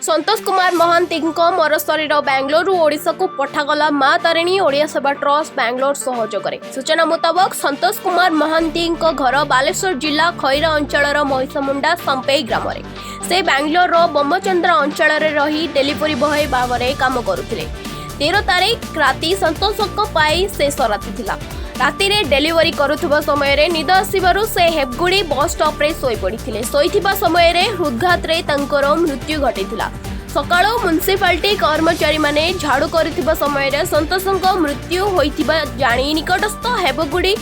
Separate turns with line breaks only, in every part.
ସନ୍ତୋଷ କୁମାର ମହାନ୍ତିଙ୍କ ମରଶରୀର ବାଙ୍ଗାଲୋରରୁ ଓଡ଼ିଶାକୁ ପଠାଗଲା ମା ତାରିଣୀ ଓଡ଼ିଆ ସେବା ଟ୍ରଷ୍ଟ ବାଙ୍ଗାଲୋର ସହଯୋଗରେ। ସୂଚନା ମୁତାବକ, ସନ୍ତୋଷ କୁମାର ମହାନ୍ତିଙ୍କ ଘର ବାଲେଶ୍ୱର ଜିଲ୍ଲା ଖଇରା ଅଞ୍ଚଳର ମହିଷମୁଣ୍ଡା ସମ୍ପେଇ ଗ୍ରାମରେ। ସେ ବାଙ୍ଗାଲୋରର ବୋମଚନ୍ଦ୍ରା ଅଞ୍ଚଳରେ ରହି ଡେଲିଭରି ବୟ ଭାବରେ କାମ କରୁଥିଲେ। 13 ତାରିଖ ରାତି ସନ୍ତୋଷଙ୍କ ପାଇଁ ଶେଷ ରାତି ଥିଲା। ରାତିରେ ଡେଲିଭରି କରୁଥିବା ସମୟରେ ନିଦ ଆସିବାରୁ ସେ ହେବଗୁଡ଼ି ବସ୍ ଷ୍ଟପ୍ରେ ଶୋଇପଡ଼ିଥିଲେ। ଶୋଇଥିବା ସମୟରେ ହୃଦଘାତରେ ତାଙ୍କର ମୃତ୍ୟୁ ଘଟିଥିଲା। ସକାଳୁ ମ୍ୟୁନିସିପାଲିଟି କର୍ମଚାରୀମାନେ ଝାଡୁ କରୁଥିବା ସମୟରେ ସନ୍ତୋଷଙ୍କ ମୃତ୍ୟୁ ହୋଇଥିବା ଜାଣି ନିକଟସ୍ଥ ହେବଗୁଡ଼ି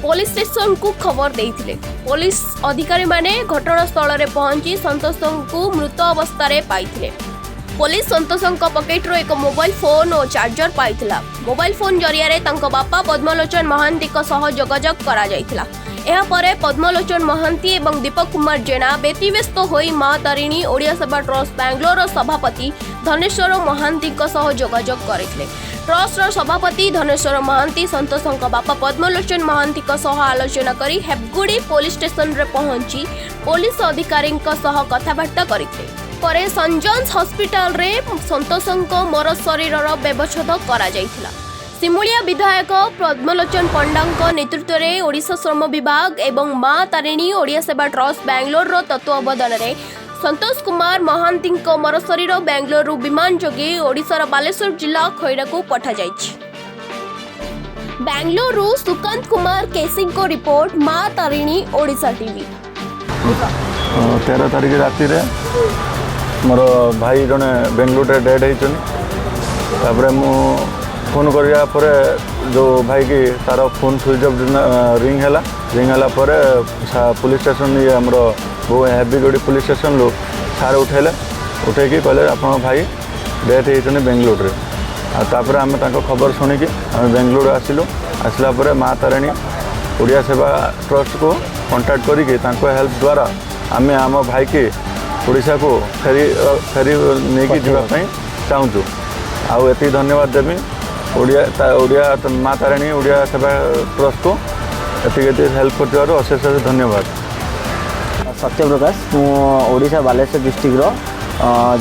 ପୋଲିସ ଷ୍ଟେସନକୁ ଖବର ଦେଇଥିଲେ। ପୋଲିସ ଅଧିକାରୀମାନେ ଘଟଣାସ୍ଥଳରେ ପହଞ୍ଚି ସନ୍ତୋଷଙ୍କୁ ମୃତ ଅବସ୍ଥାରେ ପାଇଥିଲେ। ପୋଲିସ ସନ୍ତୋଷଙ୍କ ପକେଟରୁ ଏକ ମୋବାଇଲ ଫୋନ୍ ଓ ଚାର୍ଜର ପାଇଥିଲା। ମୋବାଇଲ ଫୋନ୍ ଜରିଆରେ ତାଙ୍କ ବାପା ପଦ୍ମଲୋଚନ ମହାନ୍ତିଙ୍କ ସହ ଯୋଗାଯୋଗ କରାଯାଇଥିଲା। ଏହାପରେ ପଦ୍ମଲୋଚନ ମହାନ୍ତି ଏବଂ ଦୀପକ କୁମାର ଜେନା ବ୍ୟତିବ୍ୟସ୍ତ ହୋଇ ମା ତାରିଣୀ ଓଡ଼ିଆ ସେବା ଟ୍ରଷ୍ଟ ବାଙ୍ଗାଲୋରର ସଭାପତି ଧନେଶ୍ୱର ମହାନ୍ତିଙ୍କ ସହ ଯୋଗାଯୋଗ କରିଥିଲେ। ଟ୍ରଷ୍ଟର ସଭାପତି ଧନେଶ୍ୱର ମହାନ୍ତି ସନ୍ତୋଷଙ୍କ ବାପା ପଦ୍ମଲୋଚନ ମହାନ୍ତିଙ୍କ ସହ ଆଲୋଚନା କରି ହେବଗୁଡ଼ି ପୋଲିସ ଷ୍ଟେସନରେ ପହଞ୍ଚି ପୋଲିସ ଅଧିକାରୀଙ୍କ ସହ କଥାବାର୍ତ୍ତା କରିଥିଲେ। ପରେ ସେଣ୍ଟ ଜନ୍ସ ହସ୍ପିଟାଲରେ ସନ୍ତୋଷଙ୍କ ମରଶରୀରର ବ୍ୟବଚ୍ଛେଦ କରାଯାଇଥିଲା। ସିମୁଳିଆ ବିଧାୟକ ପଦ୍ମଲୋଚନ ପଣ୍ଡାଙ୍କ ନେତୃତ୍ୱରେ ଓଡ଼ିଶା ଶ୍ରମ ବିଭାଗ ଏବଂ ମା ତାରିଣୀ ଓଡ଼ିଆ ସେବା ଟ୍ରଷ୍ଟ ବାଙ୍ଗାଲୋରର ତତ୍ତ୍ୱାବଧାନରେ ସନ୍ତୋଷ କୁମାର ମହାନ୍ତିଙ୍କ ମରଶରୀର ବାଙ୍ଗାଲୋରରୁ ବିମାନ ଯୋଗେ ଓଡ଼ିଶାର ବାଲେଶ୍ୱର ଜିଲ୍ଲା ଖଇରାକୁ ପଠାଯାଇଛି। ବାଙ୍ଗାଲୋରରୁ ସୁକାନ୍ତ କୁମାର କେସିଙ୍କ ରିପୋର୍ଟ, ମା ତାରିଣୀ ଓଡ଼ିଶା ଟିଭି।
13 ତାରିଖ ରାତିରେ ମୋର ଭାଇ ଜଣେ ବେଙ୍ଗଲୋରରେ ଡେଡ଼୍ ହେଇଛନ୍ତି। ତାପରେ ମୁଁ ଫୋନ୍ କରିବା ପରେ ଯେଉଁ ଭାଇକି ତାର ଫୋନ୍ ସୁଇଚ୍ ଅଫ୍ ରିଙ୍ଗ ହେଲା। ରିଙ୍ଗ ହେଲା ପରେ ପୋଲିସ ଷ୍ଟେସନ, ଇଏ ଆମର ହେବିଗୁଡ଼ି ପୋଲିସ ଷ୍ଟେସନରୁ ସାର୍ ଉଠେଇଲେ। ଉଠେଇକି କହିଲେ, ଆପଣଙ୍କ ଭାଇ ଡେଥ୍ ହେଇଛନ୍ତି ବେଙ୍ଗଲୋରରେ। ଆଉ ତାପରେ ଆମେ ତାଙ୍କ ଖବର ଶୁଣିକି ଆମେ ବେଙ୍ଗଲୋର ଆସିଲୁ। ଆସିଲା ପରେ ମା ତାରିଣୀ ଓଡ଼ିଆ ସେବା ଟ୍ରଷ୍ଟକୁ କଣ୍ଟାକ୍ଟ କରିକି ତାଙ୍କ ହେଲ୍ପ ଦ୍ୱାରା ଆମେ ଆମ ଭାଇକି ଓଡ଼ିଶାକୁ ଫେରି ଫେରି ନେଇକି ଯିବା ପାଇଁ ଚାହୁଁଛୁ। ଆଉ ଏତିକି ଧନ୍ୟବାଦ ଦେବି ଓଡ଼ିଆ ମା ତାରିଣୀ ଓଡ଼ିଆ ସେବା ଟ୍ରଷ୍ଟକୁ। ଏତିକି ଏତିକି ହେଲ୍ପ କରିଥିବାରୁ ଅଶେଷ ଅଶେଷ ଧନ୍ୟବାଦ।
ସତ୍ୟପ୍ରକାଶ, ମୁଁ ଓଡ଼ିଶା ବାଲେଶ୍ୱର ଡିଷ୍ଟ୍ରିକ୍ଟର।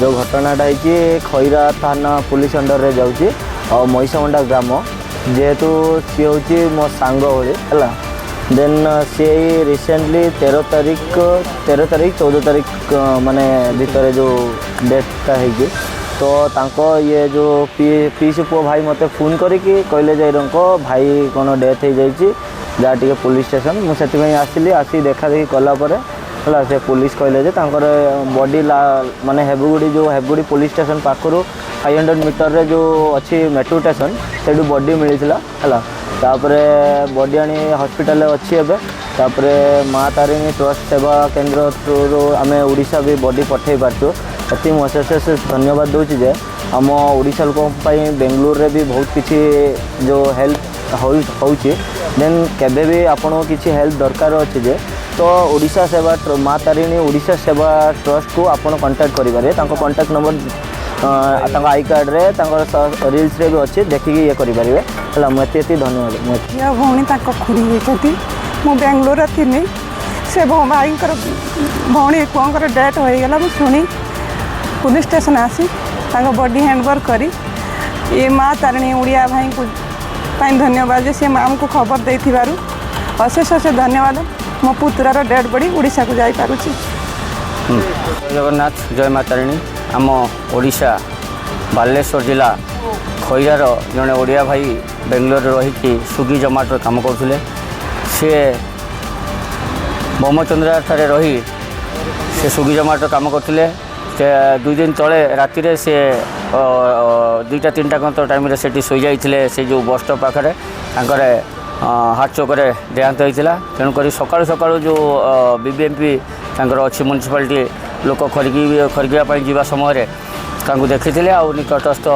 ଯେଉଁ ଘଟଣାଟା ହେଇଛି, ଖଇରା ଥାନା ପୋଲିସ ଅଣ୍ଡରରେ ଯାଉଛି ଆଉ ମହିଷମଣ୍ଡା ଗ୍ରାମ। ଯେହେତୁ ସିଏ ହେଉଛି ମୋ ସାଙ୍ଗ ଭଳି ହେଲା। ଦେନ୍ ସିଏ ଏଇ ରିସେଣ୍ଟଲି 13 ତାରିଖ, 13 ତାରିଖ 14 ତାରିଖ ମାନେ ଭିତରେ ଯେଉଁ ଡେଥ୍ଟା ହେଇଛି, ତ ତାଙ୍କ ଇଏ ଯେଉଁ ପିଇସି ପୁଅ ଭାଇ ମୋତେ ଫୋନ୍ କରିକି କହିଲେ ଯେ ଏରଙ୍କ ଭାଇ କ'ଣ ଡେଥ୍ ହେଇଯାଇଛି, ଯାହା ଟିକେ ପୋଲିସ ଷ୍ଟେସନ। ମୁଁ ସେଥିପାଇଁ ଆସିଲି। ଆସି ଦେଖାଦେଖି କଲା ପରେ ହେଲା, ସେ ପୋଲିସ କହିଲେ ଯେ ତାଙ୍କର ବଡି ମାନେ ହେବୁଗୁଡ଼ି, ଯେଉଁ ହେବୁଗୁଡ଼ି ପୋଲିସ ଷ୍ଟେସନ ପାଖରୁ 500 ମିଟରରେ ଯେଉଁ ଅଛି ମେଟ୍ରୋ ଷ୍ଟେସନ, ସେଇଠୁ ବଡି ମିଳିଥିଲା ହେଲା। ତାପରେ ବଡି ଆଣି ହସ୍ପିଟାଲରେ ଅଛି ଏବେ। ତାପରେ ମା ତାରିଣୀ ଟ୍ରଷ୍ଟ ସେବା କେନ୍ଦ୍ର ଥ୍ରୁରୁ ଆମେ ଓଡ଼ିଶା ବି ବଡି ପଠାଇ ପାରୁଛୁ। ଏଥିପାଇଁ ମୁଁ ଅଶେଷ ଅଶେଷ ଧନ୍ୟବାଦ ଦେଉଛି ଯେ ଆମ ଓଡ଼ିଶା ଲୋକଙ୍କ ପାଇଁ ବେଙ୍ଗଲୋରରେ ବି ବହୁତ କିଛି ଯେଉଁ ହେଲ୍ପ ହେଉଛି। ଦେନ୍ କେବେ ବି ଆପଣଙ୍କୁ କିଛି ହେଲ୍ପ ଦରକାର ଅଛି ଯେ, ତ ଓଡ଼ିଶା ସେବା, ମା ତାରିଣୀ ଓଡ଼ିଶା ସେବା ଟ୍ରଷ୍ଟକୁ ଆପଣ କଣ୍ଟାକ୍ଟ କରିପାରିବେ। ତାଙ୍କ କଣ୍ଟାକ୍ଟ ନମ୍ବର ତାଙ୍କ I କାର୍ଡ଼ରେ, ତାଙ୍କର ରିଲ୍ସରେ ବି ଅଛି, ଦେଖିକି ଇଏ କରିପାରିବେ ହେଲା। ମୁଁ ଏତିକି ଏତିକି ଧନ୍ୟବାଦ ମୁଁ ଏତିକି।
ଝିଅ ଭଉଣୀ ତାଙ୍କ ଖୁଡ଼ି ହେଇଛନ୍ତି। ମୁଁ ବେଙ୍ଗଲୋରରେ ଥିଲି। ସେ ଭାଇଙ୍କର ଭଉଣୀ ପୁଅଙ୍କର ଡେଥ୍ ହୋଇଗଲା। ମୁଁ ଶୁଣି ପୋଲିସ ଷ୍ଟେସନ ଆସି ତାଙ୍କ ବଡି ହ୍ୟାଣ୍ଡଓଭର କରି ଏ ମା ତାରିଣୀ ଓଡ଼ିଆ ଭାଇଙ୍କୁ ପାଇଁ ଧନ୍ୟବାଦ ଯେ ସେ ଆମକୁ ଖବର ଦେଇଥିବାରୁ ଅଶେଷ ଅଶେଷ ଧନ୍ୟବାଦ। ମୋ ପୁତୁରାର ଡେଡ୍ ବଡି ଓଡ଼ିଶାକୁ ଯାଇପାରୁଛି।
ଜୟ ଜଗନ୍ନାଥ, ଜୟ ମା ତାରିଣୀ। ଆମ ଓଡ଼ିଶା ବାଲେଶ୍ୱର ଜିଲ୍ଲା ଖଇରାର ଜଣେ ଓଡ଼ିଆ ଭାଇ ବେଙ୍ଗଲୋରରେ ରହିକି ସ୍ୱିଗି ଜମାଟୋରେ କାମ କରୁଥିଲେ। ସିଏ ବୋମଚନ୍ଦ୍ରା ଠାରେ ରହି ସେ ସ୍ୱିଗି ଜମାଟୋ କାମ କରୁଥିଲେ। ସେ 2 ଦିନ ତଳେ ରାତିରେ ସେ 2ଟା 3ଟା କନ୍ତ ଟାଇମ୍ରେ ସେଠି ଶୋଇଯାଇଥିଲେ। ସେ ଯେଉଁ ବସ୍ ଷ୍ଟପ୍ ପାଖରେ ତାଙ୍କର ହାର୍ଟ ଚୋକରେ ଦେହାନ୍ତ ହୋଇଥିଲା। ତେଣୁକରି ସକାଳୁ ସକାଳୁ ଯେଉଁ ବିବିଏମ୍ପି ତାଙ୍କର ଅଛି, ମ୍ୟୁନିସିପାଲିଟି ଲୋକ ଖରିକିବା ପାଇଁ ଯିବା ସମୟରେ ତାଙ୍କୁ ଦେଖିଥିଲେ ଆଉ ନିକଟସ୍ଥ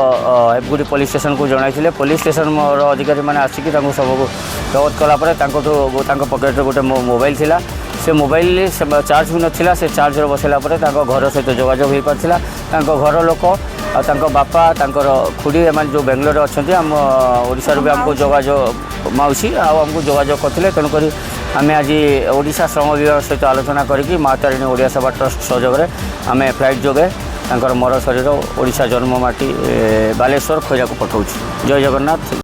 ହେବଗୁଡ଼ି ପୋଲିସ ଷ୍ଟେସନକୁ ଜଣାଇଥିଲେ। ପୋଲିସ ଷ୍ଟେସନର ଅଧିକାରୀମାନେ ଆସିକି ତାଙ୍କୁ ସବୁକୁ ଜବତ କଲା ପରେ ତାଙ୍କଠୁ, ତାଙ୍କ ପକେଟରେ ଗୋଟେ ମୋବାଇଲ ଥିଲା। ସେ ମୋବାଇଲ ସେ ଚାର୍ଜ ବି ନଥିଲା। ସେ ଚାର୍ଜର ବସାଇଲା ପରେ ତାଙ୍କ ଘର ସହିତ ଯୋଗାଯୋଗ ହୋଇପାରିଥିଲା। ତାଙ୍କ ଘର ଲୋକ ଆଉ ତାଙ୍କ ବାପା, ତାଙ୍କର ଖୁଡ଼ି, ଏମାନେ ଯେଉଁ ବେଙ୍ଗଲୋରରେ ଅଛନ୍ତି, ଆମ ଓଡ଼ିଶାରୁ ବି ଆମକୁ ଯୋଗାଯୋଗ, ମାଉସୀ ଆଉ ଆମକୁ ଯୋଗାଯୋଗ କରିଥିଲେ। ତେଣୁକରି ଆମେ ଆଜି ଓଡ଼ିଶା ଶ୍ରମ ବିଭାଗ ସହିତ ଆଲୋଚନା କରିକି ମା ତାରିଣୀ ଓଡ଼ିଆ ସେବା ଟ୍ରଷ୍ଟ ସହଯୋଗରେ ଆମେ ଫ୍ଲାଇଟ୍ ଯୋଗେ ତାଙ୍କର ମର ଶରୀର ଓଡ଼ିଶା ଜନ୍ମମାଟି ବାଲେଶ୍ୱର ଖଇରାକୁ ପଠାଉଛୁ। ଜୟ ଜଗନ୍ନାଥ।